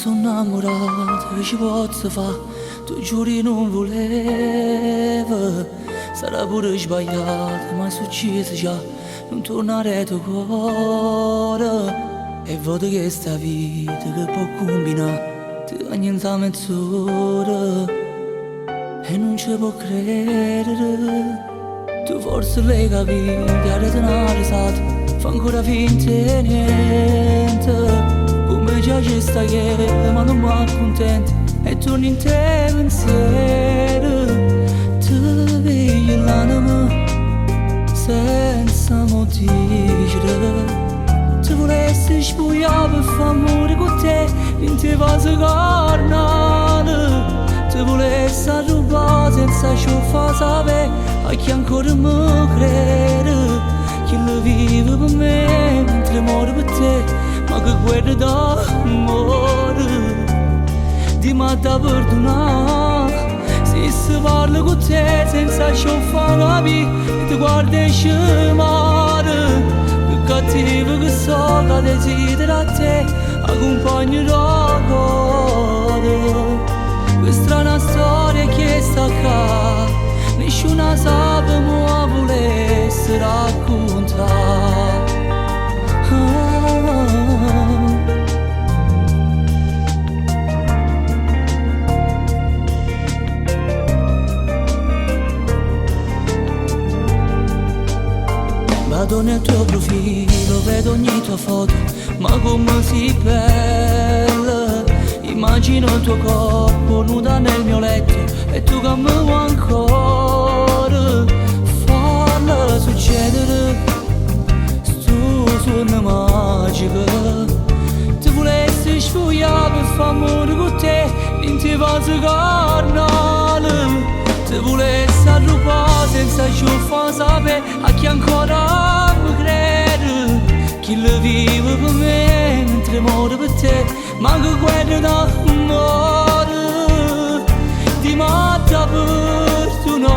So' 'nnammurato, che ce pozzo fa'? T' giuro i' nun vulevo. Sarà pure sbagliato, ma è succieso già. Nun torna areto 'o core. E vote chesta vita che può cumbinà. Te cagna 'int' 'a mezz'ora. E nun ce può credere. Tu forse l'hai capito, aret 'na risata. Fa ancora finta 'e niente. Come già ci stai, ma nun m'accontento. E torni in te pensiero. Te piglia l'anima senza m' 'o dicere. Te vulesse spuglià pe' fa ammore cu te dint' 'e vase carnale. Te vulesse arrubbà senza ce 'o fa sapè a chi ancora me crede. Chillo vive pe' me mentre more pe' te. Ma che guerra d'ammore. Dio m'ha da perdunà. Si se parla cu te senza ce 'o fa capì e te guarda e ce mare. Che cattivo che so ca desidera a te, 'a cumpagna d' 'o core. Che strana storia è chesta ccà, nisciuno 'a sape mo 'a vulesse raccuntà. Vado nel tuo profilo, vedo ogni tua foto, ma come si bella. Immagino il tuo corpo nuda nel mio letto e tu che mi vuoi ancora. Farla succedere, stu suonno magico. Te vulesse spuglià pe' fa ammore cu te dint' 'e vase carnale. Te vulesse arrubbà senza ce 'o fa sapè a chi ancora me crede. Chillo vive pe' me mentre more pe' te. Ma che guerra d'ammore. Dio m'ha da perdunà.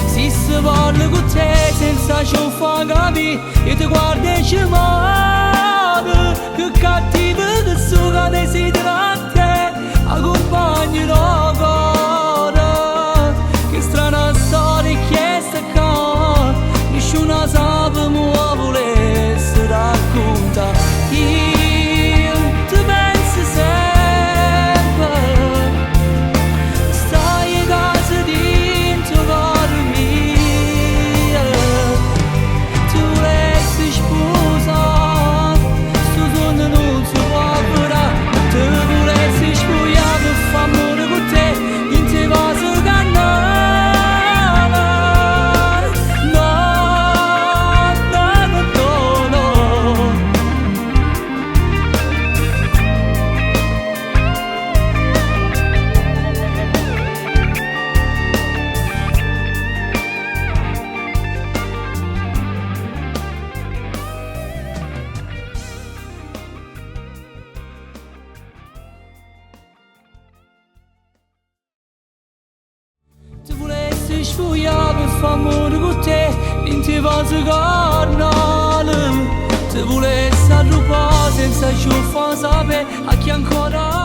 Si se parla cu te senza ce 'o fa capì e te guarda e ce mare. Che cattivo che so ca desidera a te, 'a cumpagna d' 'o core. Che strana storia è chesta ccà, nisciuno 'a sape mo 'a vulesse raccuntà. Io te penso sempe, staje 'e casa dint' 'o core mio. Te vulesse spusà, stu suonno nun se po' avverà. Te vulesse spuglià pe' fa ammore cu te dint' 'e vase carnale. No, no, no, no, no. Te vulesse spuglià pe' fa ammore cu te dint' 'e vase carnale. Te vulesse arrubbà senza ce 'o fa sapè a chi ancora.